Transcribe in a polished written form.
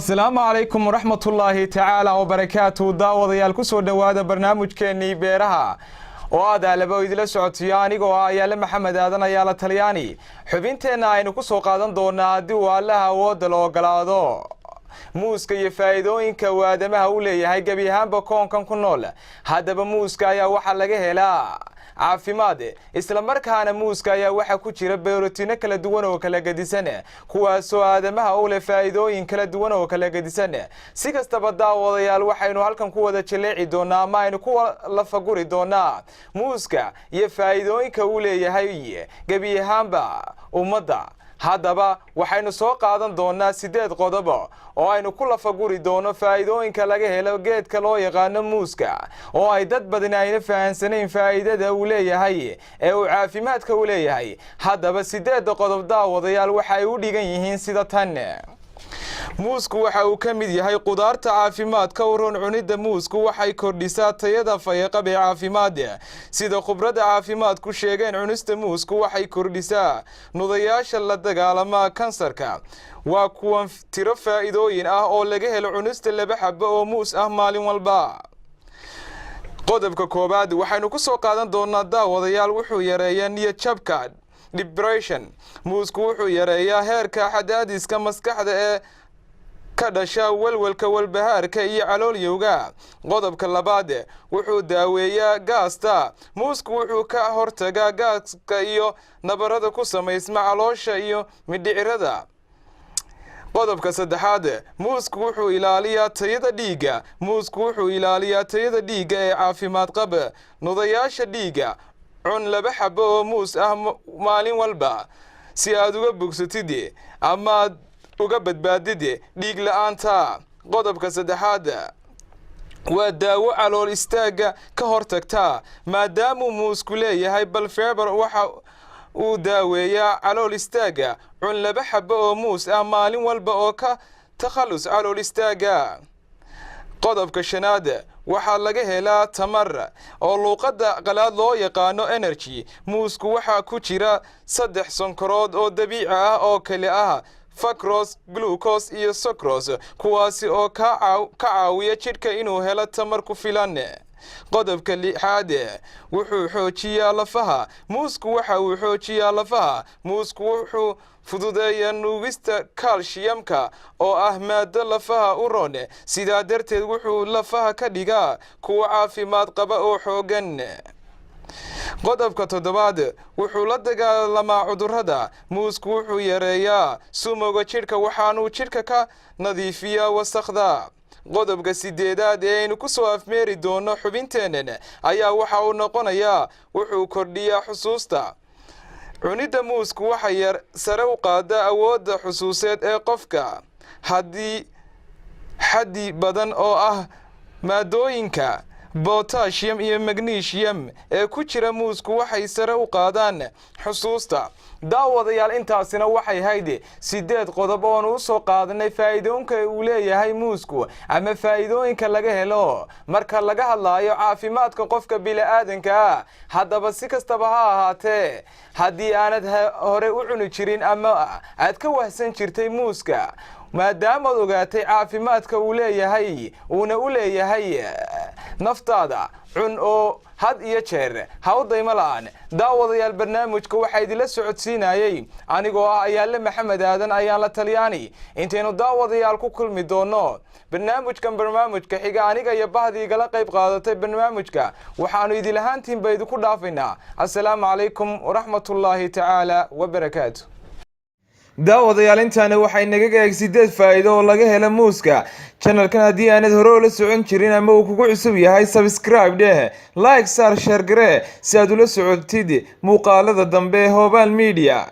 Asalaamu calaykum waraxmatullaahi tacaala wabarakaatu. Daawadayaal, ku soo dhowaada barnaamijkeennii beeraha oo aad aalaba idila socotiyo anigoo ah Ayaale Maxamed Aadan Ayaala Talyaani. Xubinteenna aynu ku soo qaadan doonaa, haddii uu Allaha awoodda la ogolaado, muuska iyo faa'iidooyinka uu aadamaha u leeyahay gebi ahaanba koonkan ku nool. Haddaba muuska ayaa waxaa laga helaa caafimaad, isla markaana muuska ayaa waxaa ku jira borotiino kala duwan oo kala gedisan, kuwaasoo aadamaha u leh faa'iidooyin kala duwan oo kala gedisan. Si kastaba, daawadayaal, waxaynu halkan ku wada jaleeci doonaa ama aynu ku lafaguri doonaa muuska iyo faa'iidooyinka uu leeyahay gebi ahaanba ummadda. Haddaba waxaynu soo qaadan doonaa 8 qodobo oo aynu ku lafaguri doono faa'iidooyinka laga helo geedka loo yaqaano muuska, oo ay dad badani ayna fahansanayn faa'iidada uu leeyahay ee uu caafimaadka u leeyahay. Haddaba 8-da qodob, daawadayaal, waxa ay u dhigan yihiin sida tan: Muusku waxa uu ka mid yahay qudaarta caafimaadka u roon. Cunidda muusku waxay kordhisaa tayada fayaqab ee caafimaad. Sida khubradda caafimaadku sheegeen, cunista muusku waxay kordhisaa nudayaasha la dagaalama kansarka. Waa kuwan tiro faa'iidooyin ah oo laga helo cunista 2 xabo oo muus ah maalin walba. Qodobka koowaad waxaynu ku soo qaadan doonaa, daawadayaal, wuxuu yareeyaa niyad jabka, depression. Muusku wuxuu yareeyaa heerka xadaadiska maskaxda ee ka dhasha walwalka, walbahaarka iyo caloolyowga. Qodobka labaad, wuxuu daaweeyaa gaasta. Muusku wuxuu ka hortagaa gaaska iyo nabarada ku samaysma caloosha iyo mindhicirada. Qodobka saddexaad, muusku wuxuu ilaaliyaa tayada dhiigga. Muusku wuxuu ilaaliyaa tayada dhiigga ee caafimaad qab. Nudayaasha dhiigga, cun 2 xabo oo muus ah maalin walba si aad uga bogsatid ama aad uga badbaadid dhiig la-aanta. Qodobka saddexaad waa daawo calool istaagga ka hortagta. Maadaamuu muusku leeyahay fiber, waxa uu daaweeyaa calool istaagga. Cun 2 xabo oo muus ah maalin walba oo ka takhallus calool istaagga. Qodobka shanaad, waxaa laga helaa tamar, oo luuqadda qalaad loo yaqaano energy. Muusku waxaa ku jira 3 sonkorood oo dabiici ah oo kale ah fructose, glucose iyo sucrose, kuwaasi oo ka caawiya jidhka inuu helo tamar ku filan. Qodobka lixaad, wuxuu xoojiyaa lafaha. Muusku waxa uu xoojiyaa lafaha. Muusku wuxuu fududeeyaa nuugista calcium-ka, oo ah maado lafaha u roon. Sidaa darteed wuxuu lafaha ka dhigaa kuwa caafimaad qaba oo xoogan. Qodobka toddobaad, wuxuu la dagaalamaa cudurrada. Muusku wuxuu yareeyaa sumowga jidhka, waxaanuu jidhka ka nadiifiyaa wasakhda. Qodobka sideedaad ee aynu ku soo afmeeri doono xubinteennan ayaa waxa uu noqonayaa, wuxuu kordhiyaa xusuusta. Cunidda muusku waxay yar sare u qaadaa awoodda xusuuseed ee qofka. Haddii xaddi badan oo ah maadooyinka potassium iyo magnesium ee ku jira muusku waxay sare u qaadaan xusuusta. Daawadayaal, intaasina waxay hayd 8 qodob oonu usoo qaadanay faa'iidooyinka uu leeyahay muusku ama faa'iidooyinka laga helo marka laga hadlaayo caafimaadka qofka bini'aadanka ah. Haddaba si kastaba ha ahaatee, haddii aanad hore u cuni jirin ama aad ka wahsan jirtay muuska, maadaamaad ogaatay caafimaadka uu leeyahay uuna u leeyahay naftaada, cun oo had iyo jeer ha u daymo la'aan. Daawadayaal, barnaamijka waxaa idinla socodsiinayey anigoo ah Ayaale Maxamed Aadan Ayaan la Talyaani. Intaynu, daawadayaal, ku kulmi doono barnaamijkan barnaamijka xiga, aniga iyo bahdii igala qayb qaadatay barnaamijka waxaanu idilahaantiinba idinku dhaafaynaa assalaamu calaykum waraxmatullaahi tacaala wabarakaatu. Daawadayaal, intaani waxay naga eeg 8 faa'iido oo laga hela muuska. Channel-kan haddii aanad hore ula socon jirin ama uu kugu cusub yahay, subscribe dheh, like saar, share garee si aad ula socotid muuqaalada dambe ee Hoobaal Media.